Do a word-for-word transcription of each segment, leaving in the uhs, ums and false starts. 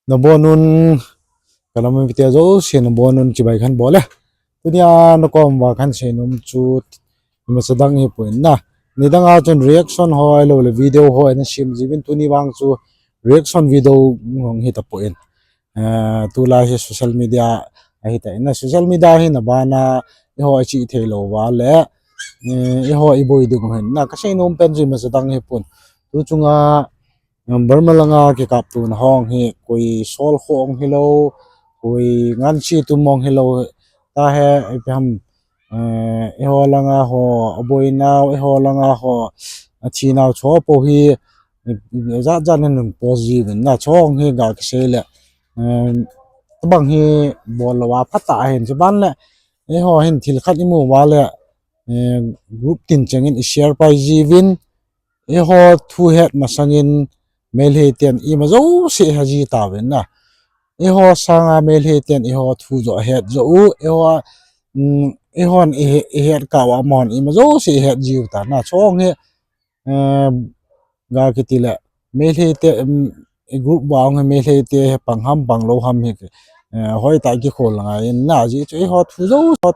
Nabonun, ka nam mipite jouse nabonun chibai kahin bol e. Tunia nakom uva kahin seinom chu imacha dang hipon na. Nidang a chun reaction ho ahilou le video ho ana sem jiuvin, tuni vang chu reaction video hung hitapon. Eh, tulai hi social media ahitan na, social media hi nabana eiho ichih theilou uva le, eh, eiho iboi ding u ahin na, kaseinom pen chu imacha dang hipon. Tu chunga Burma langa kikaptona ho hi koi sol kho ong hilou, koi ngansi tum ong hilou, tahe, ipi ham, eh, eiho langa ho aboinau, eiho langa ho athinau chu po hi, eh, jat jat in hung post jiuvin na, chu hi ga kisei le, eh, tobang hi bol lou a phatah ahin, chuban le eiho hin thil khat imu uva le, eh, group tin chengin ishare pai jiuvin, eiho thu het masangin Meitei ten ima jouse ihet ji tauvin na. Eiho sanga Meitei ten eiho thu joh ahet joh u, eiho, um, eihon ihe-, ihet kah uva amahon ima jouse ihet jiu ta na. Chu hi, eh, ga kiti le, Meitei te, um, i group uva hung hi Meitei te pang ham pang lou ham hi, eh, hoitah kikhol ngai in na, ajeh chu eiho thu jouse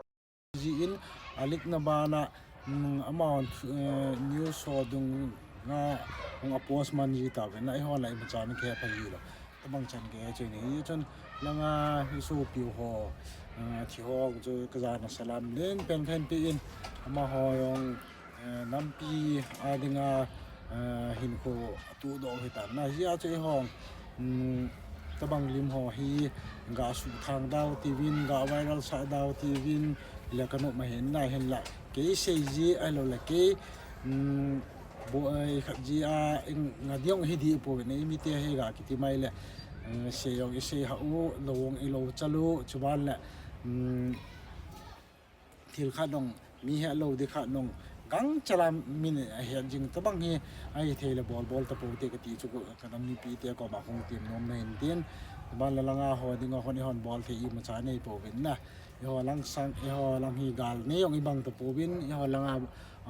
jin, alikna bana, um, amahon, eh, news ho dunga hung a post man ji tauvin na, eihon la imacha kihe pha ji lou. Tobang chan kihe chu ahi, hijeh chun langa isopiu ho, eh, thi ho chu kajana salam len pen kahin pe in, amaho jong, eh, nampi a dinga, eh, hinkho atuhdoh hitan na, hijeh a chu eiho, um, tobang lim ho hi ga suhthang dau tiuvin, ga viral sah dau tiuvin, le kanop ma ahin na, hinla kei sei ji ahilou le kei, um, bo-, eh, khat ji a, ing, nga ding hi dih pouvin, eimite hi ga kiti mai le, eh, sei jong isei hah u, lou jong ilou chal u, chuban le, um, thil khat jong, mi hetlou ding khat jong, gangchal a min ahet jing tobang hi ahithei le bol bol tapou te kati chu, ka nam mipite koma hung temnom na hin tin, ban la langa ho dinga hon eihon bol thei imacha nei pouvin na, eiho lang sang, eiho lang hi gal nei jong ibang tapouvin, eiho langa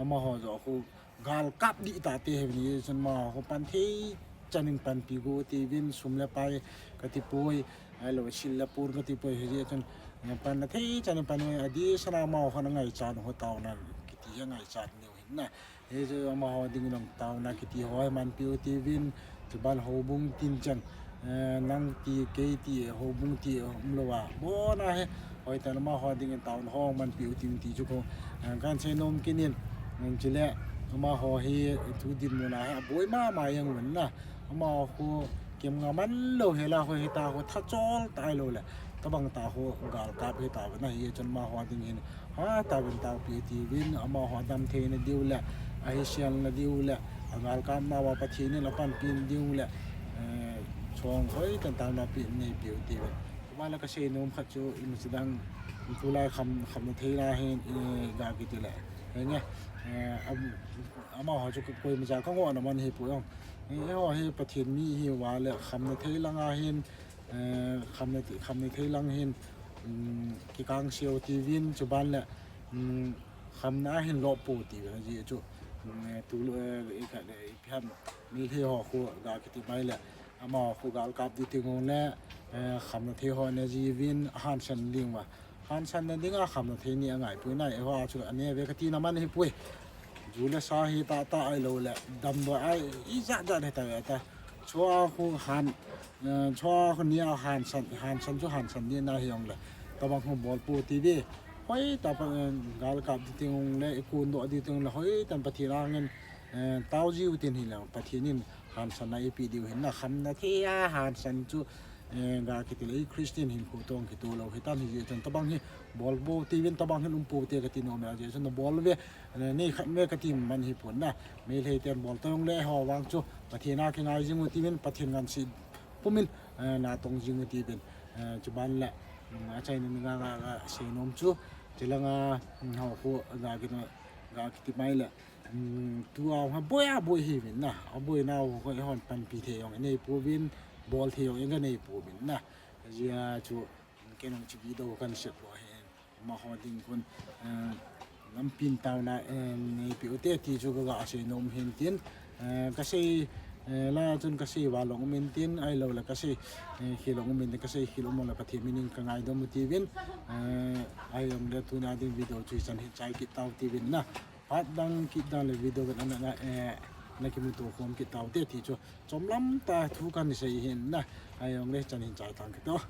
amaho joh khu gal kap dih tate hi ni chun amaho khu pan thei chan in panpi go tiuvin, sum le pai kati poi, ahilou sil le pon kati poi, hijeh chun, eh, pan la thei chan in pan u, adeh sanga amaho khu angaichat u taona kiti hi angaichat neo ahin na. Hichu amaho ding jong taona kiti ho hi manpiu tiuvin, chuban houbung tin cheng, eh, nang ti, kei ti, houbung ti umlou a, abona hi hoitah in amaho dingin taona ho manpiu tiuvin ti chu khu, eh, kahin seinom kit in, eh, chule amaho hi tu dinmun a hi aboi mama jeng uvin na. Amaho khu kemnga man lou hela khu hitia khu thachol tah ahilou le, tobang tah khu gal kap hitauvin na, hijeh chun amaho dingin hatah in taopi tiuvin, amaho damtheina diu le, ahiselna diu le, agalkapna uva Pathen in apanpi diu le, eh, chong hoitah in taona pen neipiu tiuvin. Chuban le kaseinom khat chu imacha dang, tulai kham, khamna thei la hin, eh, ga kiti le, henge, eh, am-, amaho chu koimacha kangohna man hipoi jong, eh, eiho hi Pathen mi ihiuva le khamna thei langa hin, eh, khamna, khamna thei lang hin, um, kikangse u tiuvin, chuban le, um, khamna a hin lop pou tiuvin, ajeh chu, um, eh, tu, eh, i kha, eh, ipi ham, Meitei ho khu ga kiti mai le, amaho khu gal kap ding teng ule, eh, khamna thei ho ana jiuvin, ahansan ding uva, hansanna dinga khamna thei ni angaipoi na, eiho a chu ane ve katina man hipoi. Ju le sa hitah tah ahilou le, damdoi a ijat jat hitah ve ta. Chua khu han, eh, chua khu nia hansan, hansan chu hansan ding na hijong le, tobang khu bol pou tiuve. Hoitah pa, eh, gal kap ding teng ule, ikondoh ding teng ule, hoitah in Pathen angin, eh, tao jiu tin hile, Pathen in hansanna eipeh diu ahin na, khamna thei a hansan chu, eh, ga kiti le, i Christian hinkho toh kitoh lou hitan, hijeh chun tobang hi bol pou tiuvin, tobang hin um pou te kati nom e, ajeh chun nabol uve, eh, nei khat uve kati man hipon na, Meitei ten bol tong le eiho vang chu Pathen a kingai jing u tiuvin, Pathen ngansi pumin, eh, natong jing u tiuvin, eh, chuban le, um, achaina ni nga nga nga seinom chu, chulanga, um, ho khu ga kiti, ga kiti mai le, um, tua aboi aboi hiuvin na, aboinau khu eihon panpi thei jong inei pouvin, bol thei jong iga nei pouvin na. Ajeh chu, um, kei nung chu video kahin set lou ahin, amaho ding khun, eh, nampin taona, eh, neipeh u te ti chu kaga seinom hin tin, eh, kasei, Eh, la chun kasei val jong um intin, ahilou le kasei, eh, khel jong um intin, kasei khel um le Pathen min in kangaidam u tivin. Eh, ahijongle tuna ding video chu hichan hin chai kit tau tivin na. Phat dang kit dang le video vet ana, eh, nakimuto khom kit taute ti chu chomlam tah thu kahin sei hin na. Ahijongle hichan hin chai tang kit tau.